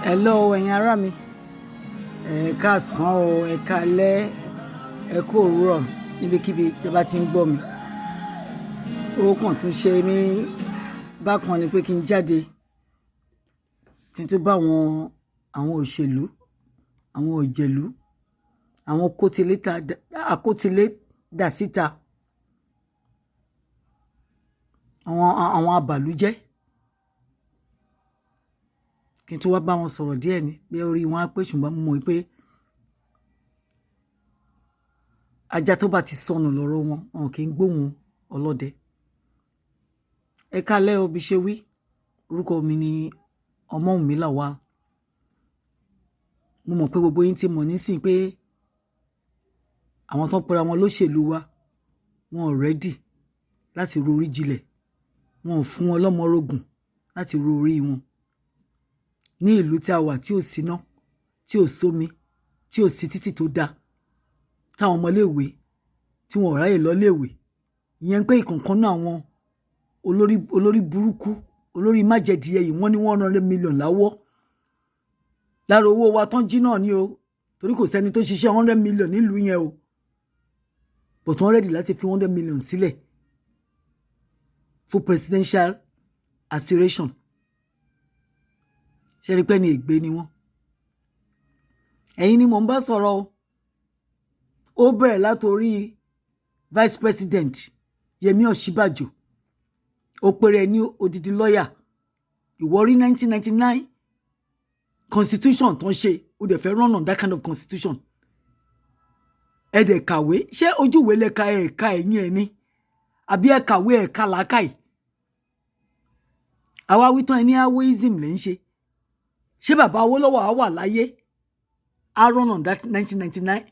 Hello ẹ̀yin ará mi, ẹ káàsán o, ẹ káalẹ́, ẹ kú òwúrọ̀ níbikíbi tí ẹ bá ti ń gbọ́ mi. Ó kàn tún ṣe mí bákan ni pé kí n jáde, kí n tún bá àwọn òṣèlú, àwọn òjèlú, àwọn akótilé dà síta, àwọn abàlújẹ́, kí n tún wá bá wọn sọ̀rọ̀ díẹ̀ ni bí orí wọn á pé. Ṣùgbọ́n mo mọ̀ pé ajá tó bá ti sọnù lọ́rọ̀ wọn, wọn kì í gbóhùn ọlọ́dẹ. Ẹ káalẹ́ o, bí ṣe wí. Orúkọ mi ni Ọmọ́wùnmí Lawal. Mo mọ̀ pé gbogbo yín ti mọ̀ nísìnyí pé àwọn tó ń pera wọn lóṣèlú wa, wọn ò ready láti ro orí jinlẹ̀, wọn ò fún wọn lọ́mọrogùn láti ro orí wọn. Ní ìlú tí a wà tí ò síná, tí ò sómi, tí ò sí títì tó dáa, táwọn ọmọléèwé tí wọn ò ráyè lọ léèwé, ìyẹn pé ìkọ̀ọ̀kan náà àwọn olórí burúkú, olórí májẹ̀díẹ̀ yìí, wọ́n ní 100 million láwọ́ lára owó wa tán jí náà ni o, torí kò sẹ́ni tó ṣiṣẹ́ 100 million nílùú yẹn o, but wọ́n ready láti fi 100 million sílẹ̀ fún presidential aspiration. Ṣe rí pé ní ègbé ni wọ́n? Ẹ̀yin ni mò ń bá sọ̀rọ̀ o. Ó bẹ̀rẹ̀ látòrí vice president Yẹmí Ọ̀ṣínbàjò. Ó pèrè ní odidi lọ́yà. Ìwọ rí 1999 constitution tó ń ṣe, ó dẹ̀ fẹ́ run on that kind of constitution. Ẹ dẹ̀ kàwé. Ṣé ojú ìwé lẹ́ka ẹ̀ka ẹ̀yìn ẹ̀ ní, àbí ẹ kàwé ẹ̀ka làákàyè? Àwa wí tán, ẹ ní awoism lè ń ṣe. Ṣé bàbá Awólọ́wọ̀ á wà láyé, á run on that 1999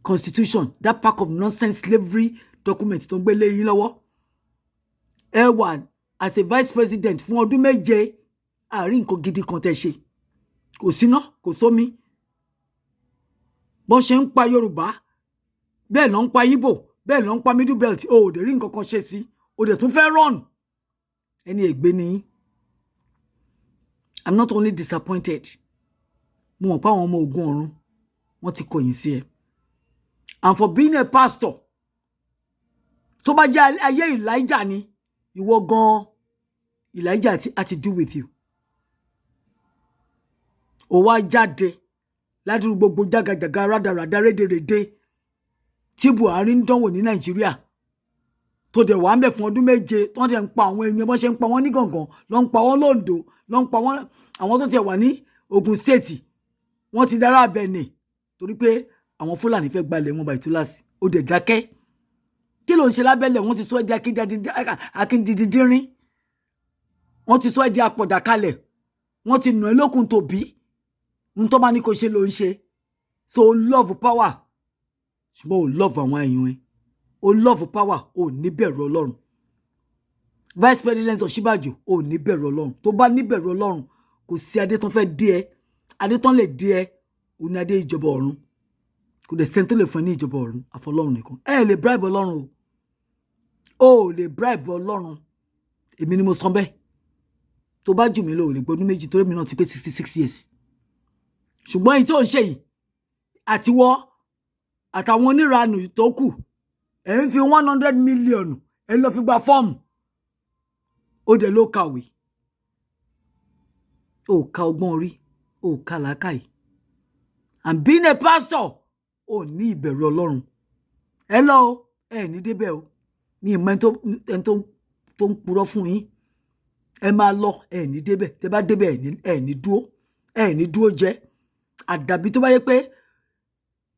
constitution, that pack of nonsense slavery document tó ń gbé lé yín lọ́wọ́? Ẹ wà as a vice president fún ọdún 7, àárín nǹkan gidi kan tẹ́ ṣe. Kò síná, kò sómi. Bọ́n ṣe ń pa Yorùbá, bẹ́ẹ̀ ló ń pa Ìgbò, bẹ́ẹ̀ ló ń pa Middle Belt. O ò dẹ̀ rí nǹkan kan ṣe sí, o dẹ̀ tún fẹ́ run. Ẹni ègbé ni yín. I'm not only disappointed, mo mọ̀ pé àwọn ọmọ ogun ọ̀run, wọ́n ti kọ̀yìn sí ẹ. And for being a pastor, tó bá jẹ́ ayé Elijah ni, ìwọ gan Elijah ti do with you. Ó wá jáde ládùúgbò gbogbo jágajàga, rádaràda, rédèrèdè tí Buhari ń dánwò ní Nàìjíríà, tó dẹ̀ wà ń bẹ̀ fún ọdún 7, tó dẹ̀ ń pa àwọn èèyàn. Bọ́n ṣe ń pa wọ́n ní Gàngàn ló ń pa wọ́n lóńdó, ló ń pa wọ́n. Àwọn tó tiẹ̀ wà ní Ogun State, wọ́n ti dára Benin torí pé àwọn Fúlàní fẹ́ gbalẹ̀ wọn bàtí túláàsì. Ó dẹ̀ dákẹ́. Kí ló ń ṣe lábẹ́lẹ̀? Wọ́n ti sọ ẹ́ di akíndíndínrín, wọ́n ti sọ ẹ́ di apọ̀dàkalẹ̀, wọ́n ti nà ẹ́ lókun tòbí. Ń tó bá ní kó ṣe ló ń ṣe. So o love power, ṣùgbọ́n o love àwọn èèyàn ẹ. O love power, o ní bẹ̀rù Ọlọ́run. Vice President Ọ̀ṣínbàjò, o ní bẹ̀rù Ọlọ́run. Tó bá ní bẹ̀rù Ọlọ́run, kò sí adé tán fẹ́ dé ẹ. Adé tán lè dé ẹ, o ní adé ìjọba ọ̀run. Kò dẹ̀ sẹ́ni tó lè fún ẹ ní ìjọba ọ̀run àfọlọ́run nìkan. Ẹ lè bribe Ọlọ́run o. O lè bribe Ọlọ́run. Èmi ni mo sọ bẹ́ẹ̀. Tó bá jù mí lọ, ò lè gbọdún 2, torí mi náà ti pé 66 years. Ṣùgbọ́n èyí tó ń ṣe yìí, àtiwọ́ àtàwọn oníranù tó kù, ẹ̀ ń fi 100 million, ẹ̀ ń lọ fi gba fọ́ọ̀mù. Ó dẹ̀ ló kàwé, ó ka ọgbọ́n orí, ó ka làákàyè. And being a pastor, ó ní ìbẹ̀rù Ọlọ́run. Ẹ lọ o, ẹ ní débẹ̀ o. Ní ìmọ̀ ẹni tó ń purọ́ fún yín. Ẹ máa lọ, ẹ ní débẹ̀. Tẹ bá débẹ̀, ẹ ní dúró, ẹ ní dúró jẹ́. Àdàbí tó bá yẹ pé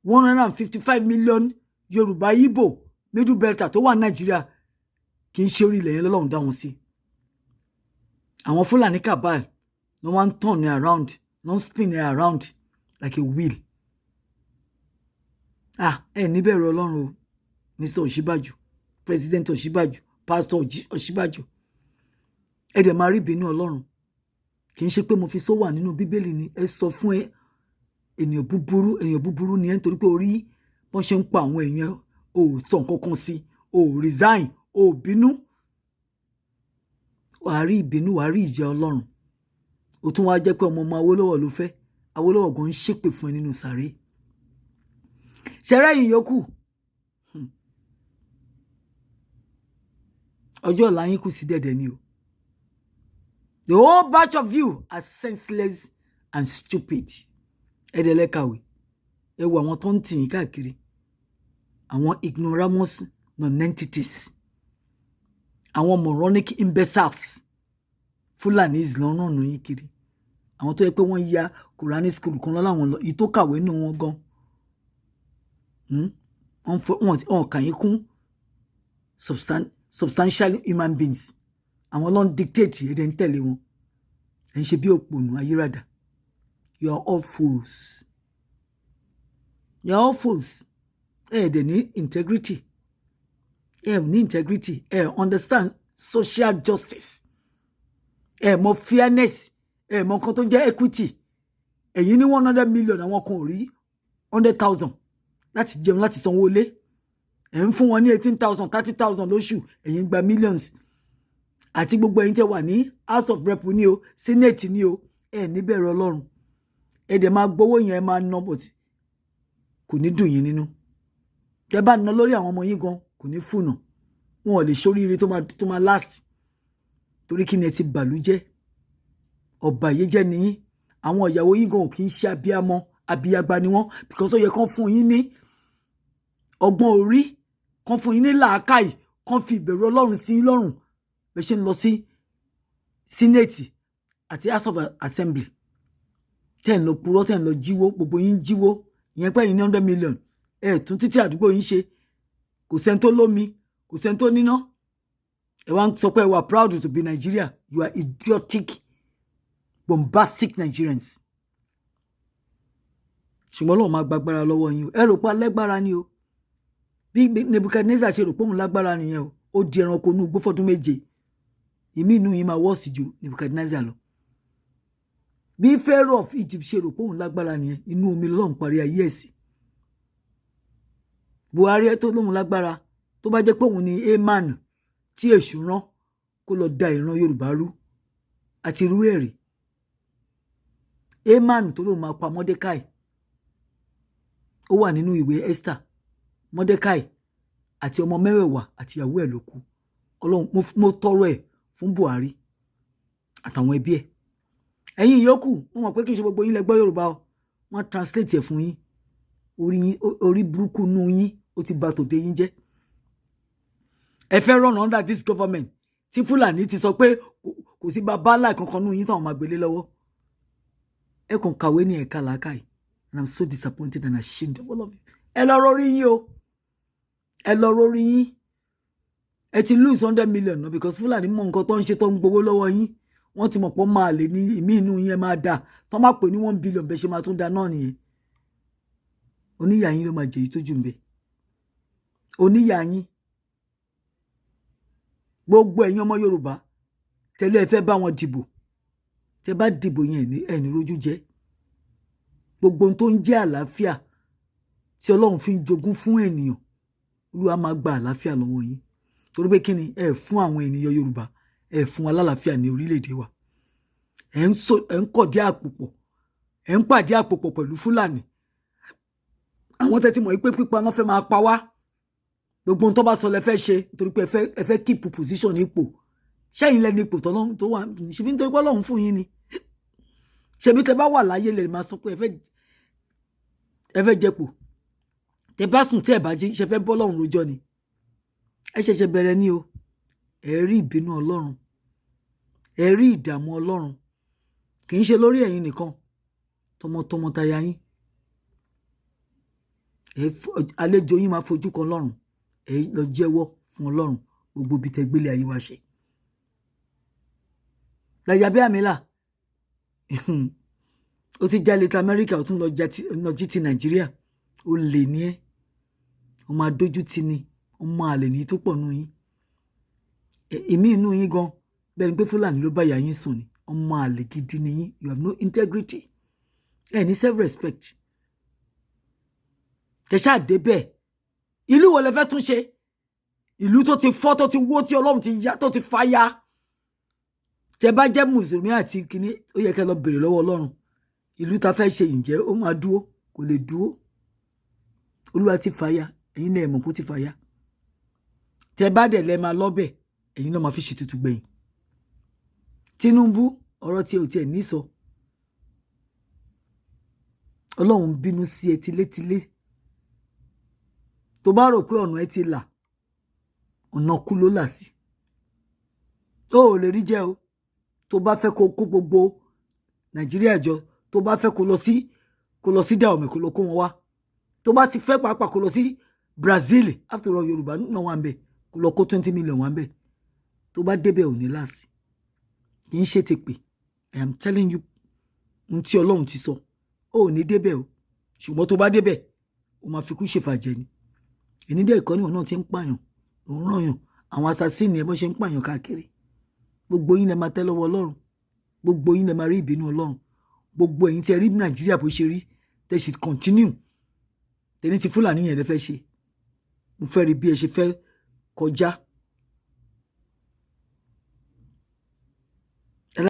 155 million Yorùbá, Ìgbò, Middle Belt tó wà Nàìjíríà, kì í ṣe orí ilẹ̀ yẹn lọ́lọ́run dá wọn sí. Àwọn Fúlàní cabal ló wá ń turn ní around, ló ń spin ní around like a wheel. Ah, ẹ níbẹ̀rù Ọlọ́run o, Mr. Ọ̀ṣínbàjò, President Ọ̀ṣínbàjò, Pastor Ọ̀ṣínbàjò. Ẹ dẹ̀ máa rí ìbínú Ọlọ́run. Kì í ṣe pé mo fi sọ wà nínú Bíbélì ni. Ẹ sọ fún ẹ, ènìyàn búburú, ènìyàn búburú ni ẹ, nítorí pé orí bọ́n ṣe ń pa àwọn èèyàn, ò sọ nǹkan kan sí, ò resign, ò bínú. Wàá rí ìbínú, wàá rí ìjẹ Ọlọ́run. Ó tún wá jẹ́ pé ọmọ ọmọ Awólọ́wọ̀ ló fẹ́. Awólọ́wọ̀ gan ń ṣépè fún ẹ nínú sàréè. Ṣẹ̀rẹ́ yìí yòókù, ọjọ́ ọ̀la yín kù sí dẹ̀dẹ̀ ni o. The whole batch of you are senseless and stupid. Ẹ̀ẹ́dẹ̀lẹ́kàwé, ẹ wo àwọn tó ń tì yín káàkiri, àwọn ignoramus non-entities, àwọn moronic imbeciles. Fúlàní lọ́nà nù yín kiri, àwọn tó yẹ pé wọ́n ya Quranic school kan lọ́la, lọ èyí tó kàwé nù wọn gan, Wọ́n kà yín kún substantial human beings. Àwọn ló ń dictate, ẹ̀dẹ̀ ń tẹ̀lé wọn, ẹ̀ ń ṣe bí òpònú ayírádà. You are all fools, you are all fools. Ẹ̀ dẹ̀ ní integrity, ẹ̀ ní integrity, ẹ̀ understand social justice, ẹ̀ mọ fairness, ẹ̀ mọ nǹkan tó jẹ́ equity. Ẹ̀yin ní 100 million, àwọn kan ò rí 100,000 láti jẹun, láti sanwó ilé. Ẹ̀ ń fún wọn ní 18,000, 30,000 lóṣù, ẹ̀yin gba millions. Àti gbogbo ẹ̀yin tẹ́ wà ní House of Rep ní o, Senate ní o, ẹ̀ níbẹ̀rẹ̀ Ọlọ́run. Ẹ̀ dẹ̀ máa gbowó yẹn, ẹ máa ná, but kò ní dùn yín nínú. Tẹ́ bá ná lórí àwọn ọmọ yín gan, kò ní fùnà. Wọn ò lè ṣoríire tó máa last. Torí kí ni? Ẹ ti bàlújẹ́, ọba yìí jẹ́ nìyí. Àwọn ìyàwó yín gan ò kì í ṣe abiyamọ, abiyagba ni wọ́n, because ó yẹ kán fún yín ní ọgbọ́n orí, kán fún yín ní làákàyè, kán fi ìbẹ̀rù Ọlọ́run sí yín lọ́rùn. Bẹ́ẹ̀ ṣe ń lọ sí Senate àti House of Assembly, tẹ́ ń lọ purọ́, tẹ́ ń lọ jíwó, gbogbo yín jíwó. Ìyẹn pé yín ní 100 million, ẹ̀ tún títí àdúgbò yín ṣe. Kò sẹ́ni tó lómi, kò sẹ́ni tó níná. Ẹ wá ń sọ pé ẹ wà proud to be Nigeria. You are idiotic, bombastic Nigerians. Ṣùgbọ́n Ọlọ́run máa gbàgbára lọ́wọ́ yín o. Ẹ rò pé alágbára ni o. Bí Nebuchadnezzar ṣe rò pé òun lágbára nìyẹn o, ó di ẹranko inú igbó fọdún 7. Ìmí inú yín máa wọ́ọ̀sì ju Nebuchadnezzar lọ. Bí Pharaoh of Egypt ṣe rò pé òun lágbára nìyẹn, inú omi lọ́lọ́run parí ayé ẹ̀ sí. Buhari tó lóun lágbára, tó bá jẹ́ pé òun ni Haman tí èṣù rán kó lọ da ìran Yorùbá rú, àti irú ẹ̀ rí, Haman tó lóun máa pa Mordecai, ó wà nínú ìwé Esther. Mordecai àti ọmọ mẹ́wẹ̀ẹ̀wá àti ìyàwó ẹ̀ ló kú. Ọlọ́run, mo tọrọ ẹ̀ fún Buhari àtàwọn ẹbí ẹ̀. Ẹ̀yin yòókù, mo mọ̀ pé kí n ṣe gbogbo yín lẹ gbọ́ Yorùbá o. Wọ́n translate ẹ̀ fún yín. Orí yín, orí burúkú nú yín, ó ti bà tòde yín jẹ́. Ẹ fẹ́ run under this government tí Fúlàní ti sọ pé kò sí bàbá ńlá kankan nú yín táwọn máa gbélé lọ́wọ́. Ẹ kàn kàwé ní ẹ̀ka làákàyè, and I'm so disappointed and ashamed of all of you. Ẹ lọ rọrí yín o, ẹ lọ rọrí yín. Ẹ ti lose 100 million no, because Fúlàní mọ nǹkan tó ń ṣe, tó ń gbowó lọ́wọ́ yín. Wọ́n ti mọ̀ pé máa lè ní ìmí inú yín, ẹ máa dà tó máa pè ní 1 billion, bẹ́ẹ̀ ṣe máa tún da náà nìyẹn. Oníyà yín ló máa jẹ èyí tó jù ń bẹ. Oníyà yín, gbogbo ẹ̀yin ọmọ Yorùbá tẹ́lẹ̀, ẹ fẹ́ bá wọn dìbò. Tẹ́ bá dìbò yẹn, ẹ̀ ní rójú jẹ́. Gbogbo ohun tó ń jẹ́ àlàáfíà tí Ọlọ́run fi ń jogún fún ènìyàn, Olúwa máa gba àlàáfíà lọ́wọ́ yín. Torí pé kí ni? Ẹ fún àwọn ènìyàn Yorùbá, ẹ fún wa lálàáfíà ní orílẹ̀-èdè wa. Ẹ ń kọ̀dí àpòpọ̀, ẹ ń pàdé àpòpọ̀ pẹ̀lú Fúlàní. Àwọn tẹ́tí mọ̀ pé pípa wọn fẹ́ máa pa wá, gbogbo ohun tó bá sọ lẹ fẹ́ ṣe, nítorí pé ẹ fẹ́ keep position ipò. Ṣẹ́yìn lẹ́ni ipò tó wà ṣebí nítorí pé Ọlọ́run fún yín ni? Ṣebí tẹ bá wà láyé lè máa sọ pé ẹ fẹ́ jẹpò. Tẹ bá sùn, tí ẹ bá jí, ṣe fẹ́ bọ́ Ọlọ́run rojọ́ ni? Ẹ ṣẹ̀ṣẹ̀ bẹ̀rẹ̀ ní o. Ẹ rí ìbínú Ọlọ́run, ẹ rí ìdààmú Ọlọ́run. Kì í ṣe lórí ẹ̀yin nìkan, tọmọtọmọ taya yín, àlejò yín máa fojú kan Ọlọ́run. Ẹ lọ jẹ́wọ́ fún Ọlọ́run gbogbo ibi tẹ́ gbélé ayé wa ṣe. Gbajabiamila, ó ti jalè ti Amẹ́ríkà, ó tún lọ jí ti Nàìjíríà. Ó lè ní ẹ́, ó máa dójú tì ní. Ó máa lè ní tó pọ̀ nù yín. Èmi inú yín gan bẹ́ẹ̀ ni pé Fúlàní ló bá ìyá yín sùn ni. Ọmọ àlè gidi ni yín. You have no integrity, ẹ ní self respect. Kẹsà débẹ̀, ìlú wo lẹ fẹ́ tún ṣe? Ìlú tó ti fọ́, tó ti wó, tí Ọlọ́run ti ya, tó ti fàya. Tẹ bá jẹ́ mùsùlùmí àti kínní, ó yẹ kẹ́ lọ bèrè lọ́wọ́ Ọlọ́run. Ìlú ta fẹ́ ṣe, ǹjẹ́ ó máa dúró? Kò lè dúró. Olúwa ti fàya, ẹ̀yin náà mọ̀ kó ti fàya. Tẹ bá dẹ̀ lẹ́ máa lọ́bẹ̀, ẹ̀yin náà máa fi ṣètùtù gbẹ̀yìn. Tinubu, ọ̀rọ̀ tí ò tiẹ̀ ní sọ, Ọlọ́run bínú sí ẹ tilétilé. Tó bá rò pé ọ̀nà ẹ ti là, ọ̀nà kú ló là sí. Ó ò lè rí jẹ́ o. Tó bá fẹ́ kó kó gbogbo Nàìjíríà jọ, tó bá fẹ́ kó lọ sí Dahomey, kó lọ kó wọn wá. Tó bá ti fẹ́ pàápàá, kó lọ sí Brazil. After all, Yorùbá náà wà ń bẹ̀. Kó lọ kó 20 million wà ń bẹ̀. Tó bá débẹ̀, ò ní láàsì. Kì í ṣe tèpè. I am telling you ohun tí Ọlọ́run ti sọ. Ó ò ní débẹ̀ o. Ṣùgbọ́n tó bá débẹ̀, ó máa fi kú ṣèfàjẹ́ ni. Èní dẹ́ ìkọ́ni wọn náà ti ń pààyàn, òun ràn yàn. Àwọn assassin ẹ̀ bọ́n ṣe ń pààyàn káàkiri. Gbogbo yín lẹ máa tẹ́ lọ́wọ́ Ọlọ́run. Gbogbo yín lẹ máa rí ìbínú Ọlọ́run. Gbogbo ẹ̀yin tí ẹ rí Nàìjíríà bó ṣe rí, tẹ́ ṣe continue tẹ́ni ti Fúlàní yẹn lẹ fẹ́ ṣe. Mo fẹ́ rí bí ẹ ṣe fẹ́ kọjá.